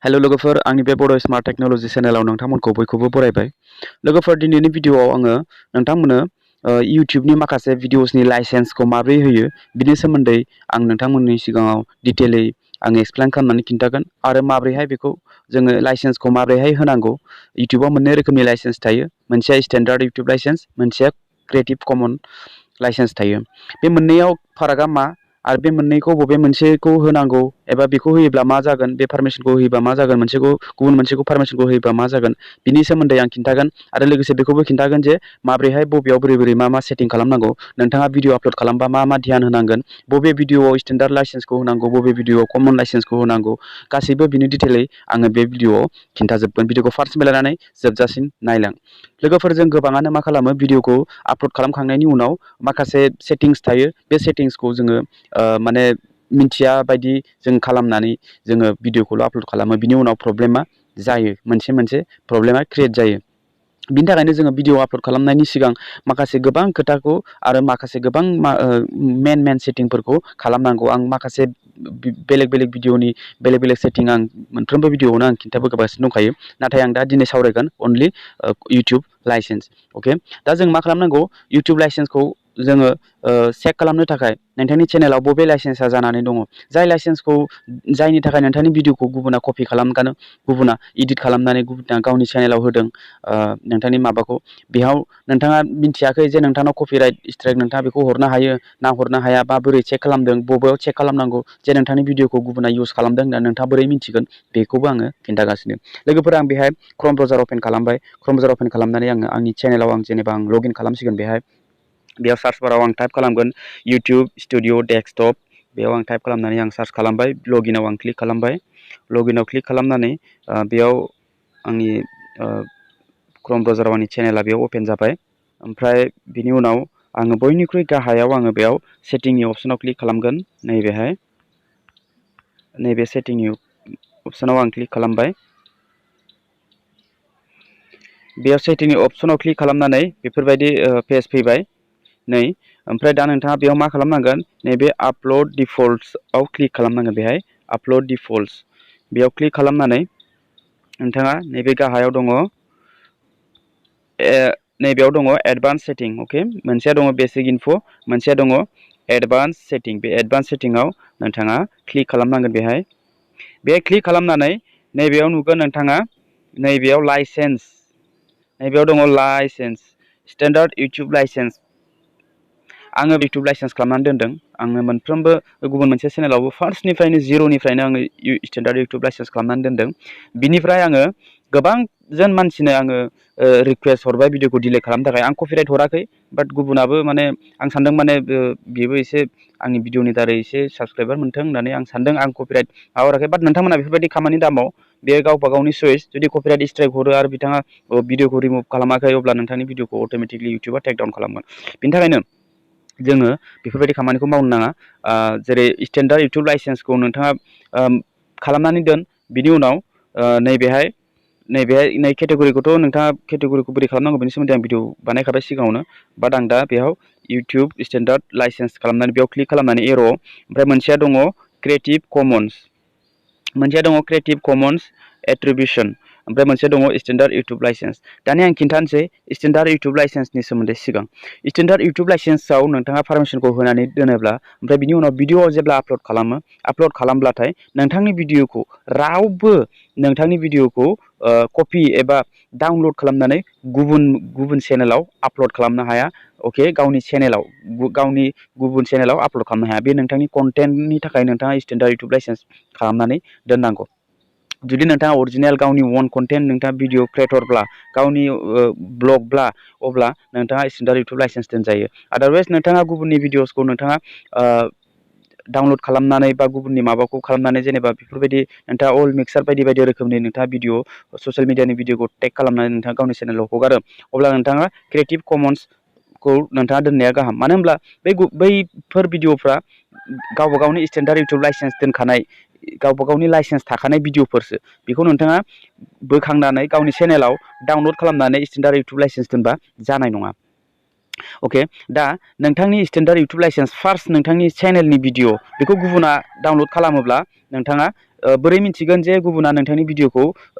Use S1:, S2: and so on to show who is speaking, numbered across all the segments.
S1: Hello लोगोफोर आंनि बे बड स्मार्ट टेक्नोलॉजी चेनेलाव नोंथांमोनखौ बयखौबो बरायबाय। लोगोफोर दिनैनि भिडिअआव आङो नोंथांमोननो इउट्यूबनि माखासे भिडिअसनि लाइसेन्सखौ माबोरै होयो बिनि सोमोन्दै आं नोंथांमोननि सिगाङाव डिटेलै आं एक्सप्लेन खालामनानै खिन्थागोन आरो माबोरैहाय बेखौ जोङो लाइसेन्सखौ माबोरैहाय होनांगौ। इउट्यूबाव मोननै रोखोमनि लाइसेन्स थायो, मोनसेया स्टैंडार्ड इउट्यूब लाइसेन्स, मोनसेया क्रिएटिव कमन लाइसेन्स थायो। बे मोननैयाव फारागा मा आरो बे मोननैखौ बबे मोनसेखौ होनांगौ एबा बेखौ होयोब्ला मा जागोन, बे पारमिशनखौ होयोबा मा जागोन, गुबुन मोनसेखौ पारमिशनखौ होयोबा मा जागोन, बिनि सोमोन्दै आं खिन्थागोन आरो लोगोसे बेखौबो खिन्थागोन जे माबोरैहाय बबेयाव बोरै मा सेटिं खालामनांगौ, नोंथाङा भिडिअ आपल'ड खालामबा मा ध्यान होनांगोन, बबे भिडिअआव स्टैंडार्ड लाइसेन्सखौ होनांगौ, बबे भिडिअआव कमन लाइसेन्सखौ होनांगौ, गासैबो बिनि डिटेलै आङो बे भिडिअआव खिन्थाजोबगोन। भिडिअखौ फार्स्टनिफ्राय लानानै जोबजासिम नायलां। लोगोफोर जों गोबाङानो मा खालामो, भिडिअखौ आपल'ड खालामखांनायनि उनाव माखासे सेटिंस थायो, बे सेटिंसखौ जोङो माने मिन्थिया बायदि जों खालामनानै जोङो भिडिअखौल' आपल'ड खालामो। बिनि उनाव प्रब्लेमा जायो, मोनसे प्रब्लेमा क्रिएट जायो। बिनि थाखायनो जोङो भिडिअ आपल'ड खालामनायनि सिगां माखासे गोबां खोथाखौ आरो माखासे गोबां मेन सेटिंफोरखौ खालामनांगौ। आं माखासे बेलेग भिडिअनि बेलेग सेटिं आं मोनफ्रोमबो भिडिअआवनो आं खिन्थाबोगासिनो दंखायो, नाथाय आं दा दिनै सावरायगोन अनलि इउट्यूब लाइसेन्स। अके, दा जों मा खालामनांगौ, इउट्यूब लाइसेन्सखौ जोङो चेक खालामनो थाखाय नोंथांनि चेनेलाव बबे लाइसेन्सआ जानानै दङ, जायनि थाखाय नोंथांनि भिडिअखौ गुबुना कपि खालामगोन, गुबुना एडिट खालामनानै गुबुना गावनि चेनेलाव होदों नोंथांनि माबाखौ, बेयाव नोंथाङा मिन्थियाखै जे नोंथांनाव कपिराइट स्ट्राइक, नोंथाङा बेखौ हरनो हायो ना हरनो हाया, बा बोरै चेक खालामदों, बबेयाव चेक खालामनांगौ, जे नोंथांनि भिडिअखौ गुबुना इउज खालामदों होनना नोंथाङा बोरै मिन्थिगोन, बेखौबो आङो खिन्थागासिनो। लोगोफोर आं बेहाय क्रम ब्राउजार अपेन खालामबाय। क्रम ब्राउजार अपेन खालामनानै आंनि चेनेलाव जेनेबा आं लगइन खालामसिगोन। बेयाव सार्च बाराव आं टाइप खालामगोन इउट्यूब स्टुडिअ डेस्कटप। बेयाव आं टाइप खालामनानै आं सार्च खालामबाय, लगइनाव आं क्लिक खालामबाय। लगइनाव क्लिक खालामनानै बेयाव आंनि क्रम ब्राउजाराव आंनि चेनेला बेयाव अपेन जाबाय। ओमफ्राय बिनि उनाव आङो बयनिख्रुइ गाहायाव आङो बेयाव सेटिंनि अपसनाव क्लिक खालामगोन। नैबे सेटिंनि अपसनाव आं क्लिक खालामबाय। बेयाव सेटिंनि अपसनाव क्लिक खालामनानै बेफोरबायदि पेज फैबाय। ओमफ्राय दा नोंथाङा बेयाव मा खालामनांगोन, नैबे आपल'ड डिफल्ट्सआव क्लिक खालामनांगोन। बेहाय आपल'ड डिफल्ट्स बेयाव क्लिक खालामनानै नोंथाङा नैबे गाहायाव दङ, नैबेयाव दङ एडभान्स सेटिं। अके, मोनसेया दङ बेसिक इनफ', मोनसेया दङ एडभान्स सेटिं। बे एडभान्स सेटिंआव नोंथाङा क्लिक खालामनांगोन। बेहाय क्लिक खालामनानै नैबेयाव नुगोन नोंथाङा, नैबेयाव लाइसेन्स, नैबेयाव दङ लाइसेन्स, स्टैंडार्ड इउट्यूब लाइसेन्स। आङो इउट्यूब लाइसेन्स खालामनानै दोनदों। आङो मोनफ्रोमबो गुबुन मोनसे चेनेलावबो फार्स्टनिफ्रायनो जिर'निफ्रायनो आङो स्टैंडार्ड इउट्यूब लाइसेन्स खालामनानै दोनदों। बिनिफ्राय आङो गोबांजन मानसिनो आङो रिक्वेस्ट हरबाय भिडिअखौ डिलिट खालामनो थाखाय। आं कपिराइट हराखै, बाट गुबुनाबो माने आं सानदों माने बेबो एसे आंनि भिडिअनि दारै एसे साबसक्राइबार मोन्थों होननानै आं सानदों। आं कपिराइट माबाहराखै, बाट नोंथांमोना बेफोरबायदि खामानि दामाव, बेयो गावबा गावनि चइस। जुदि कपिराइट स्ट्राइक हरो आरो बिथाङा भिडिअखौ रिमुभ खालामाखै, अब्ला नोंथांनि भिडिअखौ अट'मेटिकलि इउट्यूबा टेकडाउन खालामगोन। बिनि थाखायनो जोङो बेफोरबायदि खामानिखौ मावनो नाङा। जेरै स्टैंडार्ड इउट्यूब लाइसेन्सखौ नोंथाङा खालामनानै दोन। बिनि उनाव नैबेहाय नै केटेगरिखौथ' नोंथाङा केटेगरिखौ बोरै खालामनांगौ बेनि सोमोन्दै आं भिडिअ बानायखाबाय सिगाङावनो, बाट आं दा बेयाव इउट्यूब स्टैंडार्ड लाइसेन्स खालामनानै बेयाव क्लिक खालामनानै एर'आव, ओमफ्राय मोनसेया दङ क्रिएटिभ कमन्स एट्रिबिउसन, ओमफ्राय मोनसे दङ स्टैंडार्ड इउट्यूब लाइसेन्स। दानिया आं खिन्थानोसै स्टैंडार्ड इउट्यूब लाइसेन्सनि सोमोन्दै सिगां। स्टैंडार्ड इउट्यूब लाइसेन्सआव नोंथाङा पारमिशनखौ होनानै दोनोब्ला, ओमफ्राय बिनि उनाव भिडिअ जेब्ला आपल'ड खालामब्लाथाय नोंथांनि भिडिअखौ रावबो नोंथांनि भिडिअखौ कपि एबा डाउनलड खालामनानै गुबुन चेनेलाव आपल'ड खालामनो हाया। अके, गावनि गुबुन चेनेलाव आपल'ड खालामनो हाया। बे नोंथांनि कन्टेन्टनि थाखाय नोंथाङा स्टैंडार्ड इउट्यूब लाइसेन्स खालामनानै दोननांगौ। जुदि नोंथाङा अरिजिनेल गावनि अन कन्टेन्ट, नोंथाङा भिडिअ क्रिएटरब्ला, गावनि ब्लगब्ला, अब्ला नोंथाङा स्टैंडार्ड इउट्यूब लाइसेन्स दोनजायो। आदारवाइज नोंथाङा गुबुननि भिडिअसखौ नोंथाङा डाउनलड खालामनानै बा गुबुननि माबाखौ खालामनानै, जेनेबा बेफोरबायदि नोंथाङा अल मिक्सार बायदि रोखोमनि नोंथाङा भिडिअ ससियेल मिडियानि भिडिअखौ टेग खालामनानै नोंथाङा गावनि चेनेलाव हगारो, अब्ला नोंथाङा क्रिएटिभ कमन्सखौ नोंथाङा दोननाया गाहाम। मानो होनब्ला बैफोर भिडिअफ्रा गावबा गावनि स्टैंडार्ड इउट्यूब लाइसेन्स दोनखानाय, गावबा गावनि लाइसेन्स थाखानाय भिडिअफोरसो। बेखौ नोंथाङा बोखांनानै गावनि चेनेलाव डाउनलड खालामनानै स्टैंडार्ड इउट्यूब लाइसेन्स दोनबा जानाय नङा। अके, दा नोंथांनि स्टैंडार्ड इउट्यूब लाइसेन्स फार्स्ट नोंथांनि चेनेलनि भिडिअ, बेखौ गुबुना डाउनलड खालामोब्ला नोंथाङा बोरै मिन्थिगोन जे गुबुना नोंथांनि भिडिअखौ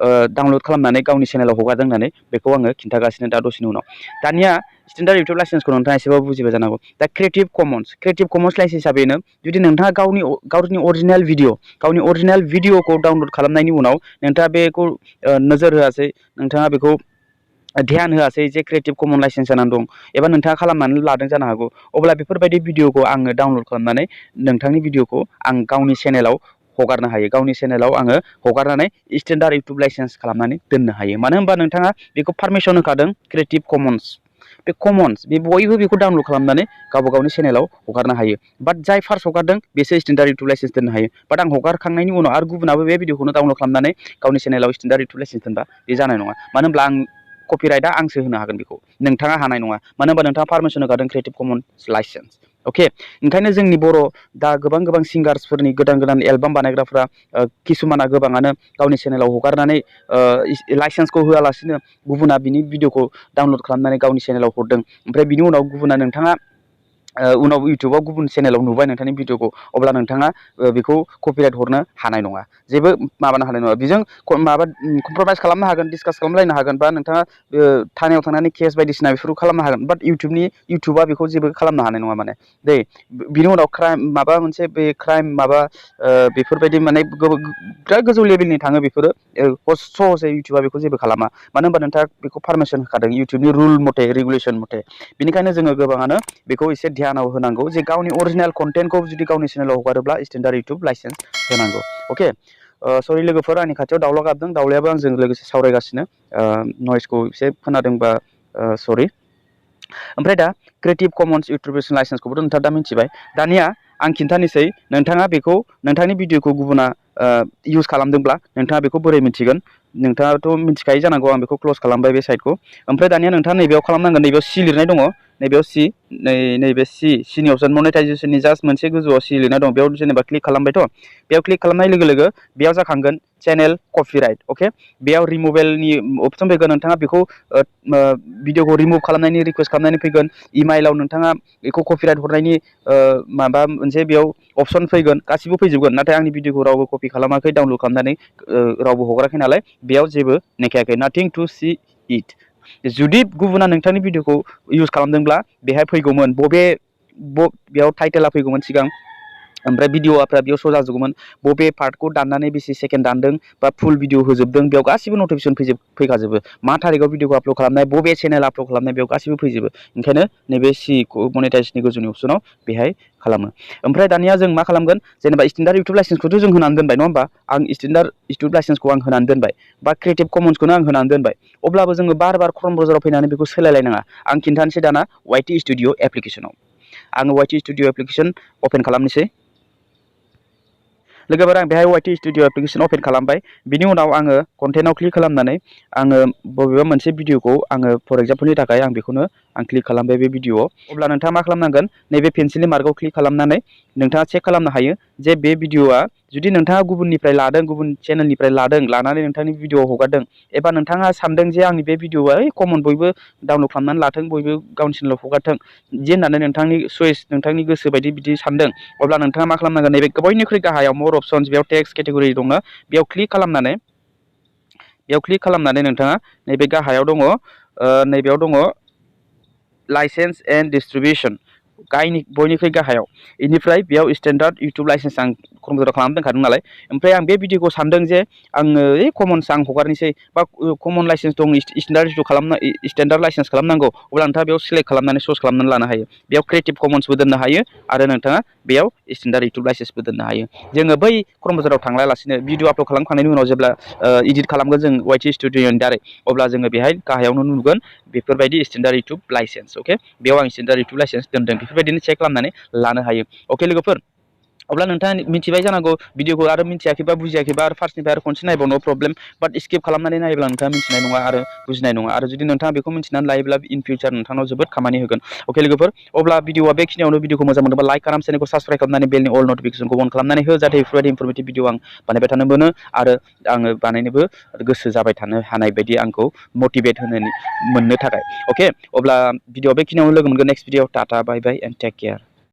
S1: डाउनलड खालामनानै गावनि चेनेलाव हगारदों होननानै बेखौ आङो खिन्थागासिनो दा दसेनि उनाव। दानिया स्टेन्डार्ड इउटुब लाइसेन्सखौ नोंथाङा एसेबाबो बुजिबाय जानांगौ। दा क्रिएटिभ कमन्स लाइसेन्सआ बेनो जुदि नोंथाङा गावनि अरिजिनेल भिडिअखौ डाउनलड खालामनायनि उनाव नोंथाङा बेखौ नोजोर होआसै, नोंथाङा बेखौ ध्यान होआसै जे क्रिएटिभ कमन लाइसेन्स जानानै दं, एबा नोंथाङा खालामनानै लादों जानो हागौ। अब्ला बेफोरबायदि भिडिअखौ आङो डाउनलड खालामनानै नोंथांनि भिडिअखौ आं गावनि चेनेलाव हगारनो हायो। गावनि चेनेलाव आङो हगारनानै स्टेन्डार्ड इउटुब लाइसेन्स खालामनानै दोननो हायो। मानो होनबा नोंथाङा बेखौ पारमिसन होखादों क्रिएटिभ कमन्स। बे बयबो बेखौ डाउनलड खालामनानै गावबा गावनि चेनेलाव हगारनो हायो। बाट जाय फार्स्ट हगारदों बेसो स्टेन्डार्ड इउटुब लाइसेन्स दोननो हायो। बाट आं हगारखांनायनि उनाव आरो गुबुनाबो बे भिडिअखौनो डाउनलड खालामनानै गावनि चेनेलाव स्टेन्डार्ड इउटुब लाइसेन्स दोनबा बे जानाय नङा। मानो होनब्ला आं कपिराइटआ आंसो होनो हागोन बेखौ, नोंथाङा हानाय नङा। मानो होनबा नोंथाङा पारमिसन होखादों क्रिएटिभ कमन्स लाइसेन्स। अके, ओंखायनो जोंनि दा गोबां सिंगार्सफोरनि गोदान एलबाम बानायग्राफ्रा किसुमाना गोबाङानो गावनि चेनेलाव हगारनानै लाइसेन्सखौ होआलासिनो गुबुना बिनि भिडिअखौ डाउनलड खालामनानै गावनि चेनेलाव हरदों। ओमफ्राय बिनि उनाव गुबुना नोंथाङा उनाव इउटुबाव गुबुन चेनेलाव नुबाय नोंथांनि भिडिअखौ, अब्ला नोंथाङा बेखौ कपिराइट हरनो हानाय नङा, जेबो माबानो हानाय नङा। बेजों कमप्रमाइस खालामनो हागोन, डिसकास खालामलायनो हागोन, बा नोंथाङा थानायाव थांनानै केस बायदिसिना बेफोरखौ खालामनो हागोन। बाट इउटुबा बेखौ जेबो खालामनो हानाय नङा माने दै। बिनि उनाव माबा मोनसे बे क्राइम बेफोरबायदि माने बिराद गोजौ लेभेलनि थाङो बेफोरो। सहसै इउटुबा बेखौ जेबो खालामा, मानो होनबा नोंथाङा बेखौ पारमिसन होखादों इउटुबनि रुल मथे, रेगुलेसन मथे। बेनिखायनो जोङो गोबाङानो बेखौ एसे ध्यानाव होनांगौ जे गावनि अरिजिनेल कन्टेन्टखौ जुदि गावनि चेनेलाव हगारोब्ला स्टेन्डार्ड इउटुब लाइसेन्स होनांगौ। अके, सरि लोगोफोर, आंनि खाथियाव दाउला गाबदों, दाउलायाबो आंजों लोगोसे सावरायगासिनो। नयसखौ एसे खोनादोंबा सरि। ओमफ्राय दा क्रिएटिभ कमन्स इउटिलाइजेसन लाइसेन्सखौबोथ' नोंथाङा दा मिथिबाय। दानिया आं खिन्थानोसै नोंथाङा बेखौ नोंथांनि भिडिअखौ गुबुना इउज खालामदोंब्ला नोंथाङा बेखौ बोरै मिथिगोन। नोंथाङाथ' मिथिखायो जानांगौ, आं बेखौ क्ल'ज खालामबाय बे साइडखौ। ओमफ्राय दानिया नोंथाङा नैबेयाव खालामनांगोन, नैबेयाव सि लिरनाय दङ, नैबेयाव नैबे सिनि अपसन मनेटाइजेसननि जास्ट मोनसे गोजौआव सि लिरनाय दं, बेयाव जेनेबा क्लिक खालामबायथ'। बेयाव क्लिक खालामनाय लोगो लोगो बेयाव जाखांगोन चेनेल कपिराइट। अके, बेयाव रिमुभेलनि अपसन फैगोन, नोंथाङा बेखौ भिडिअखौ रिमुभ खालामनायनि रिकुवेस्ट खालामनायनि फैगोन। इमेइलाव नोंथाङा बेखौ कपिराइट हरनायनि माबा मोनसे बेयाव अपसन फैगोन, गासिबो फैजोबगोन। नाथाय आंनि भिडिअखौ रावबो कपि खालामाखै, डाउनलड खालामनानै रावबो हगाराखै नालाय बेयाव जेबो नेखायाखै, नाथिं टु सी इट। जुदि गुबुना नोंथांनि भिडिअखौ इउज खालामदोंब्ला बेहाय फैगौमोन बेयाव टाइटेला फैगौमोन सिगां, ओमफ्राय भिडिअफ्रा बेयाव श' जाजोबगौमोन। बबे पार्टखौ दाननानै बेसे सेकेन्ड दानदों, बा फुल भिडिअ होजोबदों, बेयाव गासिबो नटिफिकेसन फैखाजोबो। मा थारिखआव भिडिअखौ आपल'ड खालामनाय, बबे चेनेल आपल'ड खालामनाय, बेयाव गासिबो फैजोबो। ओंखायनो नैबे मनेटाइजेसननि गोजौनि अपसनाव बेहाय खालामो। ओमफ्राय दानिया जों मा खालामगोन, जेनेबा स्टेन्डार्ड इउटुब लाइसेन्सखौथ' जों होनानै दोनबाय, नङा होमबा। आं स्टेन्डार्ड इउटुब लाइसेन्सखौ आं होनानै दोनबाय, बा क्रिएटिभ कमन्सखौनो आं होनानै दोनबाय। अब्लाबो जोङो बार क्रम ब्राउजाराव फैनानै बेखौ सोलायलायनाङा। आं खिन्थानोसै दाना वाइटि स्टुडिअ एप्लिकेसनाव। आङो वाइटि स्टुडिअ एप्लिकेसन अपेन खालामनोसै। लोगोफोर, आं बेहाय वाइटि स्टुडिअ एप्लिकेसन अपेन खालामबाय। बिनि उनाव आङो कन्टेन्टआव क्लिक खालामनानै आङो बबेबा मोनसे भिडिअखौ आङो फर एग्जाम्पलनि थाखाय आं बेखौनो क्लिक खालामबाय बे भिडिअआव। अब्ला नोंथाङा मा खालामनांगोन, नैबे पेन्सिलनि मार्कआव क्लिक खालामनानै नोंथाङा चेक खालामनो हायो जे बे भिडिअआ जुदि नोंथाङा गुबुननिफ्राय लादों, गुबुन चेनेलनिफ्राय लानानै नोंथांनि भिडिअआव हगारदों, एबा नोंथाङा सानदों जे आंनि बे भिडिअआ कमन, बयबो डाउनलड खालामनानै लाथों, बयबो गावनि चेनेलाव हगारथों, बिदि होननानै नोंथांनि चयस, नोंथांनि गोसो बायदि बिदि सानदों, अब्ला नोंथाङा मा खालामनांगोन, नैबे बयनिख्रुइ गाहायाव मर अपसन्स, बेयाव टेक्स्ट केटेगरि दङ, बेयाव क्लिक खालामनानै नोंथाङा नैबे गाहायाव दङ, नैबेयाव दङ लाइसेन्स एन्ड डिस्ट्रिबिउसन, बयनिख्रुइ गाहायाव। बेनिफ्राय बेयाव स्टेन्डार्ड इउटुब लाइसेन्स आं कम्पिउटार खालामना दोनखादों नालाय। ओमफ्राय आं बे भिडिअखौ सानदों जे आङो कमन्स आं हगारनोसै, बा कमन लाइसेन्स दं, स्टेन्डार्ड लाइसेन्स खालामनांगौ, अब्ला नोंथाङा बेयाव सिलेक्ट खालामनानै चुज खालामनानै लानो हायो। बेयाव क्रिएटिभ कमन्सबो दोननो हायो, आरो नोंथाङा बेयाव स्टेन्डार्ड इउटुब लाइसेन्सबो दोननो हायो। जोङो बै क्रम ब्राउजाराव थांलायालासिनो भिडिअ आपल'ड खालामखांनायनि उनाव जेब्ला इडिट खालामगोन जों वाइटि स्टुडिअनि दारै, अब्ला जोङो बेहाय गाहायावनो नुगोन बेफोरबायदि स्टेन्डार्ड इउटुब लाइसेन्स। अके, बेयाव आं स्टेन्डार्ड इउटुब लाइसेन्स दोनदों, बेफोरबायदिनो चेक खालामनानै लानो हायो। अके लोगोफोर, अब्ला नोंथाङा मिथिबाय जानांगौ भिडिअखौ, आरो मिथियाखैबा बुजियाखैबा आरो फार्स्टनिफ्राय आरो खनसे नायबाव नो प्रब्लेम। बाट स्किप खालामनानै नायोब्ला नोंथाङा मिथिनाय नङा आरो बुजिनाय नङा, आरो जुदि नोंथाङा बेखौ मिथिनानै लायोब्ला इन फिउचार नोंथांनाव जोबोद खामानि होगोन। अके लोगोफोर, अब्ला भिडिअआ बेखिनियावनो। भिडिअखौ मोजां मोनोबा लाइक खालाम, चेनेलखौ साबस्क्राइब खालामनानै बेलनि अल नटिफिकेसनखौ अन खालामनानै हो, जाहाथे बेफोरबायदि इनफरमेटिभ भिडिअ आं बानायबाय थानो मोनो, आरो आङो बानायनोबो गोसो जाबाय थानो हानाय बायदि आंखौ मटिभेट मोननो थाखाय। अके, अब्ला भिडिअआ बेखिनियावनो लोगो मोनगोन next video. Tata, bye bye and take care.